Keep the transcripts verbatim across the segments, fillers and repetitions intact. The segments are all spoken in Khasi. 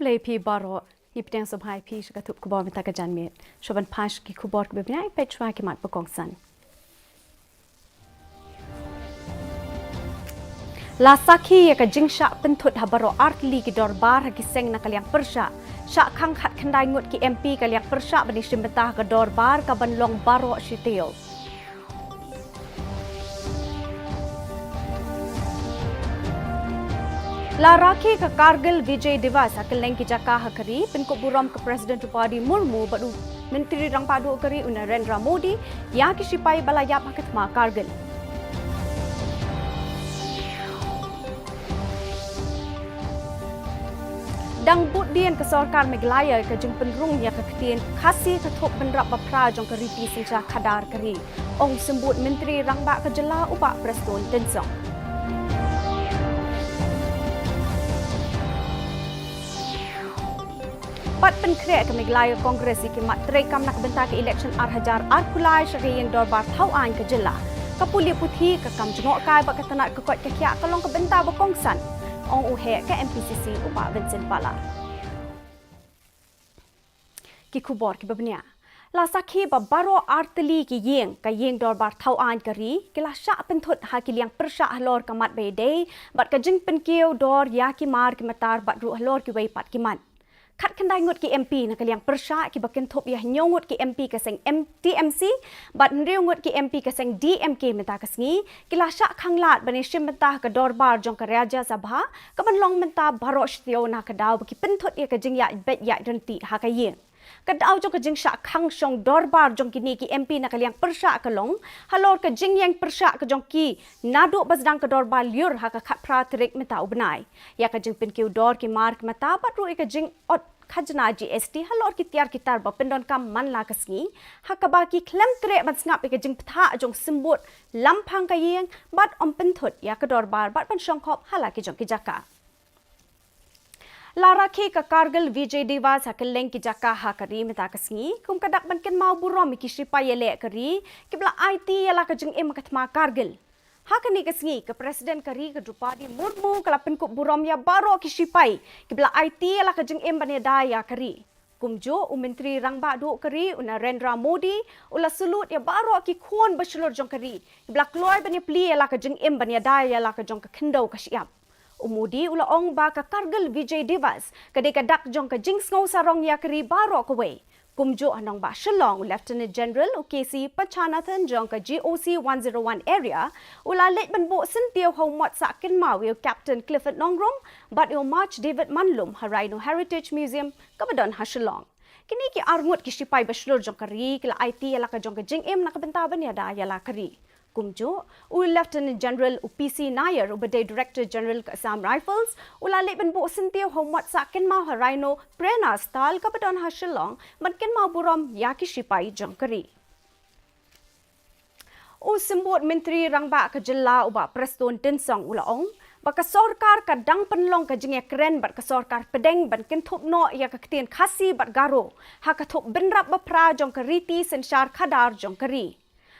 Te phi baroh, ngi pdiang sngewbha ïa phi sha ka thup khubor mynta ka janmiet. Shuwa ban phai sha ki khubor kiba bniah, peit shuwa ki mat ba kongsan. La sakhi ïa ka jingshah pynthut ha baroh artylli ki dorbar ha ki seng na ka liang pyrshah. Shah khang khatkhyndai ngut ki M P ka liang pyrshah ban ïashim bynta ha ka dorbar kaban long baroh shi taïew. La rakhe ka Kargil Vijay Diwas ha kylleng ki jaka ha ka ri, pynkup burom ka President Droupadi Murmu bad u Myntri Rangbah Duh ka ri u Narendra Modi ïa ki shipai ba la ïap ha ka thma Kargil. Dang bud dien ka sorkar Meghalaya ka jingpynrung ïa ka ktien Khasi ha ka thup bynrap bapher jong ka riti synshar khadar ka ri, ong u Symbud Myntri Rangbah ka jylla u Bah Prestone Tynsong. Bad pynkhreh ka Meghalaya Congress ïa ki mat treikam na ka bynta ka election ar hajar arphew lai sha ka ïing dorbar thaw aiñ ka jylla. Ka pule puthi, ka kam jngohkai bad ka tnat ka koit ka khiah ka long ka bynta ba kongsan, ong u heh ka M P C C u Bah Vincent Pala. Ki khubor kiba bniah. La sakhi ba baroh artylli ki ïing, ka ïing dorbar thaw aiñ ka ri, ki la shah pynthut ha ki liang pyrshah halor ka mat ba ïadei bad ka jingpynkiew dor ïa ki mar ki matar bad ruh halor kiwei pat ki mat. Khatkhyndai ngut ki M P na ka liang pyrshah kiba kynthup ïa hynñiew ngut ki M P ka seng M-, T M C bad hynriew ngut ki M P ka seng D M K mynta ka sngi ki la shah khanglad ban ïashim bynta ha ka dorbar jong ka Rajya Sabha kaban long mynta baroh shi taïew na ka daw ba ki pynthut ïa ka jingïaid beit ïaid ryntih ha ka ïing. Ka daw jong ka jingshah khang shong dorbar jong kine ki M P na ka liang pyrshah ka long halor ka jingïeng pyrshah ka jong ki naduh ba sdang ka dorbar lyiur ha ka khatphra tarik mynta u bnai. Ïa ka jingpynkiew dor ki mar ki mata bad ruh ïa ka jingot khajna G S T halor ki tiar ki tar ba pyndonkam man la ka sngi, ha kaba ki khlem treh ban sngap ïa ka jingbthah jong u symbud lamphang ka ïing bad ym pynthut ïa ka dorbar bad ban shongkhop ha la ki jong ki jaka. La rakhe ka Kargil Vijay Diwas ha kylleng ki jaka ha ka ri mynta ka sngi, kum ka dak ban kynmaw burom ïa ki shipai ïaleh ka ri kiba la aiti ïa la ka jingim ha ka thma Kargil. Ha kane ka sngi, ka President ka ri ka Droupadi Murmu ka la pynkup burom ïa baroh ki shipai kiba la aiti ïa la ka jingim ban ïada ïa ka ri. Kumjuh, u Myntri Rangbah Duh ka ri u Narendra Modi u la salute ïa baroh ki khun ba shlur jong ka ri kiba la kloi ban ïaplie ïa la ka jingim ban ïada ïa la ka jong ka khyndew ka shyiap. U Modi u la ong ba ka Kargil Vijay Diwas ka dei ka dak jong ka jingsngew sarong ïa ka ri baroh kawei. Kumjuh ha nongbah Shillong, u Lieutenant General u K C Pachanathan jong ka G O C one zero one Area u la leit ban buh syntiew ha u mot sah kynmaw ïa u Captain Clifford Nongrum bad ïa u Maj David Manlum ha Rhino Heritage Museum kaba don ha Shillong. Kine ki arngut ki shipai ba shlur jong ka ri ki la aiti ïa la ka jong ka jingim na ka bynta ban ïada ïa la ka ri. Kumjuh, u Lieutenant General u P C Nair uba dei Director General ka Assam Rifles u la leit ban buh syntiew ha u mot sah kynmaw ha Rhino Prerna Sthal kaba don ha Shillong ban kynmaw burom ïa ki shipai jong ka ri. U Symbud Myntri Rangbah ka jylla u Bah Prestone Tynsong u la ong ba ka sorkar ka dang pynlong ka jingïakren bad ka sorkar pdeng ban kynthup noh ïa ka ktien Khasi bad Garo ha ka thup bynrap bapher jong ka riti synshar khadar jong ka ri.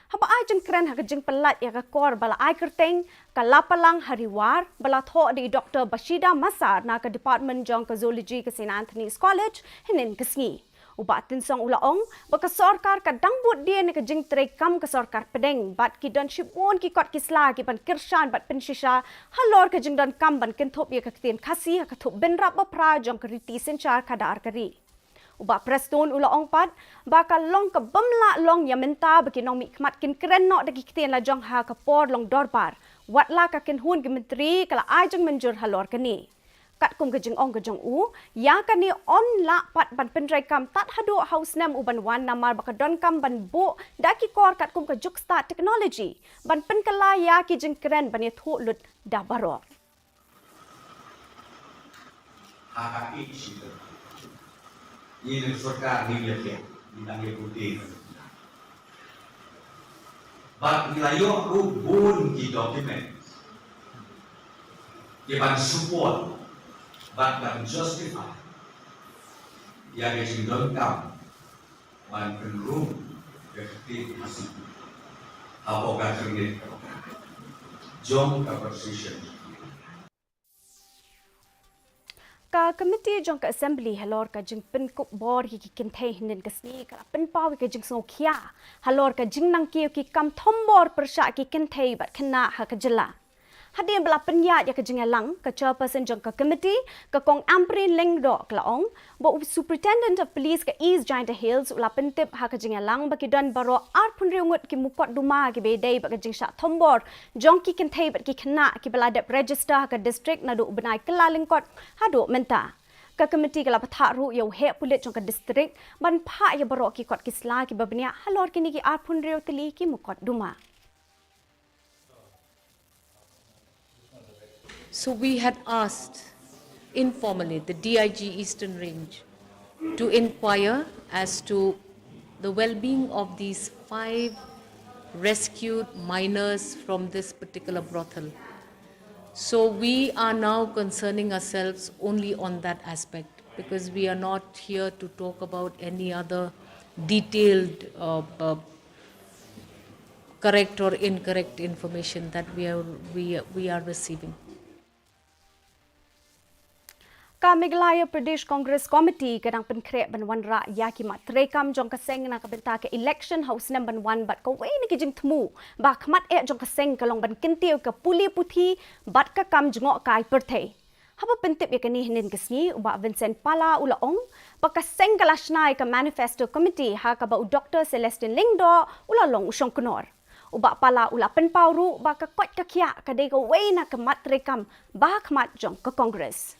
Haba ai jingkren ha ka jingpyllait ïa ka kor ba la ai kyrteng Ka Lapalang ha Ri War ba la thoh da i Doctor Bashida Massar na ka Department jong ka Zoology ka Saint Anthony's College hynnin ka sngi, u Bah Tynsong u la ong ba ka sorkar ka dang bud dien ïa ka jingtreikam ka sorkar pdeng bad ki don shibun ki kot ki sla kiban kyrshan bad pynshisha halor ka jingdonkam ban kynthup ïa ka ktien Khasi ha ka thup bynrap bapher jong ka riti synshar khadar ka ri. U Bah Prestone u la ong pat ba ka long ka bym lah long ïa mynta ba ki nongmihkhmat kin kren noh da ki ktien la jong ha ka por long dorbar, wat la ka kynhun ki myntri ka la ai jingmynjur halor kane. Katkum ka jingong ka jong u, ïa kane yn lah pat ban pyntreikam tad haduh ha u snem u ban wan namar ba ka donkam ban buh da ki kor katkum ka juk stad technology ban pynkylla ïa ki jingkren ban ïathuh lut da baroh. Ha ka age, ngi na ka sorkar ngi ïa phi, ngi dang ïa phi. Bad ngi la ïoh ruh bun ki document kiban support bad ban justify ïa ka jingdonkam ban pynrung ka ktien Khasi hapoh ka trei jong ka constitution. Ka komiti jong ka Assembly halor ka jingpynkup bor ïa ki kynthei hynnin ka sngi ka la pynpaw ïa ka jingsngewkhia halor ka jingnang kiew ki kam thombor pyrshah ki kynthei bad khynnah ha ka jylla. Hadien ba la pynïaid ïa ka jingïalang, ka chairperson jong ka komiti, ka Kong Ampareen Lyngdoh, ka la ong ba u Superintendent of Police ka East Jaintia Hills u la pyntip ha ka jingïalang ba ki don baroh arphew hynriew ngut ki mukotduma kiba ïadei bad ka jingshah thombor jong ki kynthei bad ki khynnah kiba la dep register ha ka district naduh u bnai Kyllalyngkot haduh mynta. Ka komiti ka la bthah ruh ïa u heh pulit jong ka district ban phah ïa baroh ki kot ki sla kiba bniah halor kine ki arphew hynriew tylli ki mukotduma. So we had asked informally the D I G Eastern Range to inquire as to the well-being of these five rescued minors from this particular brothel. So we are now concerning ourselves only on that aspect, because we are not here to talk about any other detailed uh, uh, correct or incorrect information that we are we, we are receiving. Ka Meghalaya Pradesh Congress Committee ka dang pynkhreh ban wanrah ïa ki mat treikam jong ka seng na ka bynta ka election ha u snem ban wan bad kawei na ki jingthmu ba khmat eh jong ka seng ka long ban kyntiew ka pule puthi bad ka kam jngohkai pyrthei. Haba pyntip ïa kane hynnin ka sngi, u Bah Vincent Pala u la ong ba ka seng ka la shna ïa ka manifesto committee ha kaba u Doctor Celestine Lyngdoh u la long u shongknor. U Bah Pala u la pynpaw ruh ba ka koit ka khiah ka dei kawei na ka mat treikam ba khmat jong ka Congress.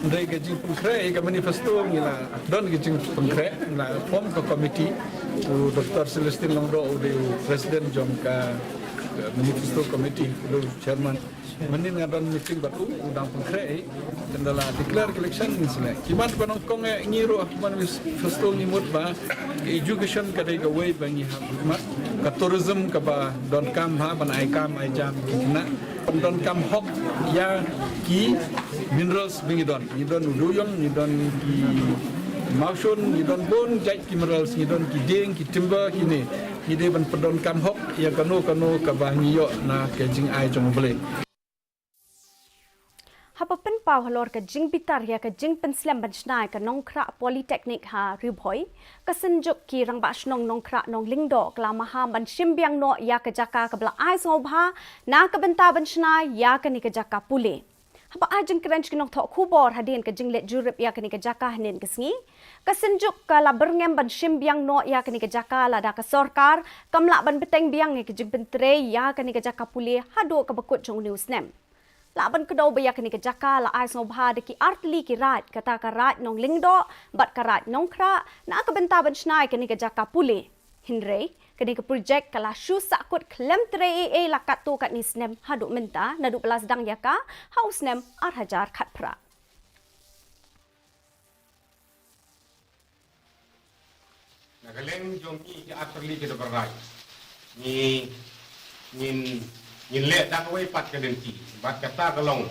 Dei ka jingpynkhreh ïa ka manifesto ngi la don ka jingpynkhreh, ngi la form ka committee. U Doctor Celestine Lyngdoh u dei u president jong ka manifesto committee, u chairman. Mynnin nga don meeting bad u, u dang pynkhreh ïa, tang da la declare ka election ngi select. Ki mat ba nyngkong eh ngi ruh ha ka manifesto ngi mut ba ka education ka dei kawei ba ngi hap khmat, ka tourism kaba donkam ha ban ai kam ai jam ki khynnah, ban donkam hok ïa ki minerals ba ngi don. Ngi don u duyong, ngi don ki mawshun, ngi don bun jait ki minerals, ngi don ki dieng, ki timber, kine. Ngi dei ban pyndonkam hok ïa kano kano kaba ngi ïoh na ka jingai jong U Blei. Haba pynpaw halor ka jingbitar ïa ka jingpynslem ban shna ïa ka Nongkhrah Polytechnic ha Ri Bhoi, ka Synjuk ki Rangbah Shnong Nongkhrah Nonglyngdoh ka la maham ban shim biang noh ïa ka jaka kaba la ai sngewbha na ka bynta ban shna ïa kane ka jaka pule. Haba ai jingkren sha ki nongthoh khubor hadien ka jingleit jurip ïa kane ka jaka hynnin ka sngi, ka Synjuk ka la byrngem ban shim biang noh ïa kane ka jaka lada ka sorkar kam lah ban bteng biang ïa ka jingpyntrei ïa kane ka jaka pule haduh kaba kut jong une u snem. Lah ban kdew ba ïa kane ka jaka la ai sngewbha da ki artylli ki raid, kata ka raid Nonglyngdoh bad ka raid Nongkhrah na ka bynta ban shna ïa kane ka jaka pule. Hynrei kane ka projek ka la shu sahkut khlem trei ei ei la katto katne snem haduh mynta naduh ba la sdang ïa ka ha u snem ar hajar khatphra. Na ka liang jong ngi ki artylli ki dorbar raid, ngi ngin ngin leh da kawei pat ka lynti bad kata ka long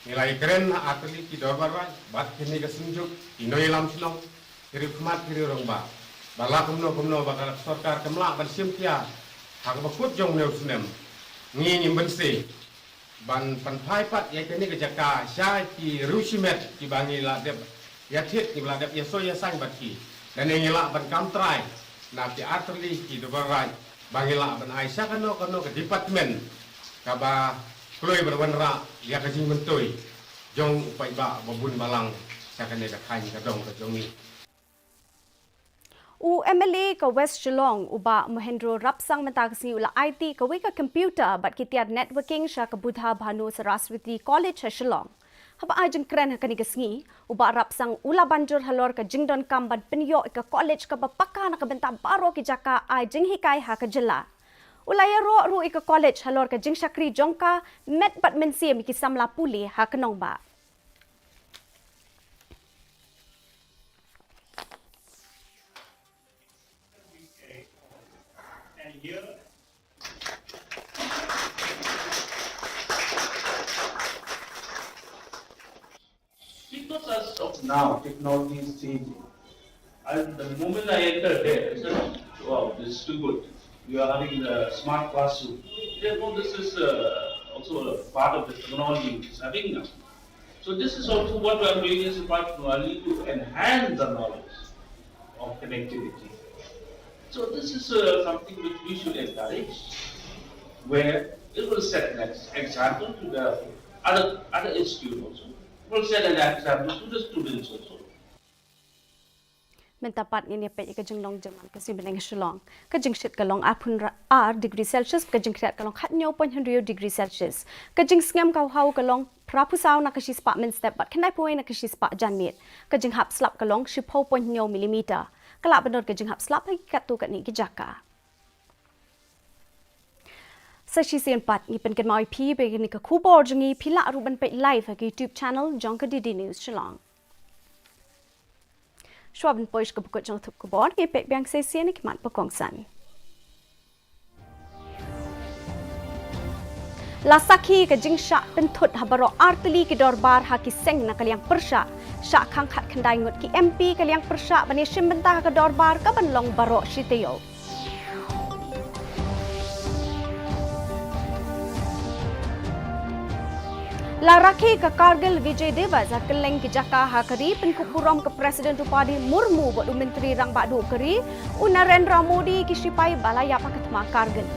ngi la ïakren ha artylli ki dorbar raid bad kine ka Synjuk, ki nongïalam shnong, ki riewkhmat, ki riewrangbah, ba la kumno kumno ba ka sorkar kam lah ban shim khia ha kaba kut jong une u snem. Ngi ngim banse ban pynphai pat ïa kane ka jaka sha ki riew shimet kiba ngi la dep ïa thied, kiba la dep ïa soi ïa sain bad ki. Lane ngi lah ban kam trai na ki artylli ki dorbar raid ba ngi lah ban ai sha kano kano ka department kaba kloi ban wanrah ïa ka jingmyntoi jong u paidbah ba bun balang sha kane ka thaiñ ka dong ka jong ngi. U MLA ka West Shillong, u Bah Mohendro Rapsang, mynta ka sngi u la aiti kawei ka computer bad ki tiar networking sha ka Buddha Bhanu Saraswati College ha Shillong. Haba ai jingkren ha kane ka sngi, u Bah Rapsang u la ban jur halor ka jingdonkam ban pynïoh ïa ka college kaba paka na ka bynta baroh ki jaka ai jinghikai ha ka jylla. U la ïaroh ruh ïa ka college halor ka jingshakri jong ka met bad mynsiem ïa ki samla pule ha ka nongbah. Because as of now, technology is changing. And the moment I entered there, I said, "Wow, this is too good. You are having the smart classroom." Therefore, this is uh, also a part of the technology which is having now. So this is also what we are doing as a part of Nuali to enhance the knowledge of connectivity. So this is uh, something which we should encourage, where it will set an ex- example to the other other institute also. It will set an example to the students also. Mynta pat ngin ïa peit ïa ka jinglong jingman ka sngi bneng ha Shillong. Ka jingshit ka long arphew ar degree Celsius, ka jingkhriat ka long khatnïew point hynriew degree Celsius. Ka jingsngem ka hau ka long phraphew saw na ka shispah mynstep bad khyndaiphew wei na ka shispah janmiet. Ka jinghap slap ka long shiphew point hynñiew millimeter. Ka lah ban don ka jinghap slap ha ki katto katne ki jaka. Sa shisien pat ngi pynkynmaw ïa phi ba kane ka khubor jong ngi phi lah ruh ban peit live ha ka YouTube channel jong ka D D News Shillong. Shuwa ban poi sha ka bakut jong ka thup khubor, ngi peit biang sa shisien ïa ki mat ba kongsan. La sakhi ka jingshah pynthut ha baroh ar tylli ki dorbar ha ki seng na ka liang pyrshah. Shah khang khatkhyndai ngut ki M P ka liang pyrshah ban ïashim bynta ha ka dorbar kaban long baroh shi taïew. La rakhe ka Kargil Vijay Diwas ha kylleng ki jaka ha ka ri, pynkup burom ka President Droupadi Murmu bad u Myntri Rangbah Duh ka ri u Narendra Modi ïa ki shipai ba la ïap ha ka thma Kargil.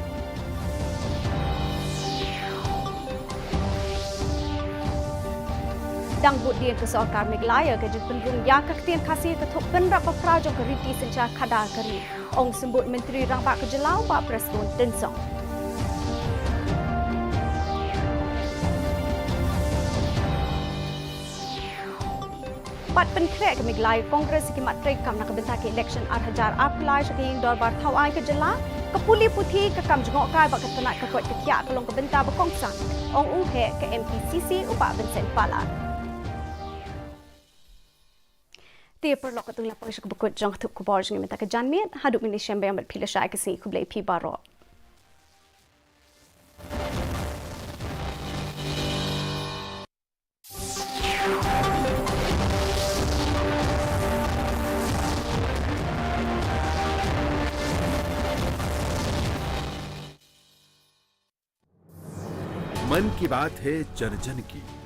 Dang bud dien ka sorkar Meghalaya ka jingpynrung ïa ka ktien Khasi ha ka thup bynrap ba phra jong ka riti synshar khadar ka ri, ong symbud Myntri Rangbah ka jylla u Bah Prestone Tynsong. Bad pynkhreh ka Meghalaya Congress ïa ki mat treikam na ka bynta ka election ar hajar arphew lai sha ka ïing dorbar thawaiñ ka jylla. Ka pule puthi, ka kam jngohkai bad ka tnat ka koit ka khiah ka long ka bynta ba kongsan, ong u heh ka M P C C u Bah Vincent Pala. Te paralok, katto ngi la poi sha ka bakut jong ka thup khubor jong ngi mynta ka janmiet. Haduh ngin ïashem biang bad phi lashai ka sngi, khublei phi baroh. मन की बात है जन जन की।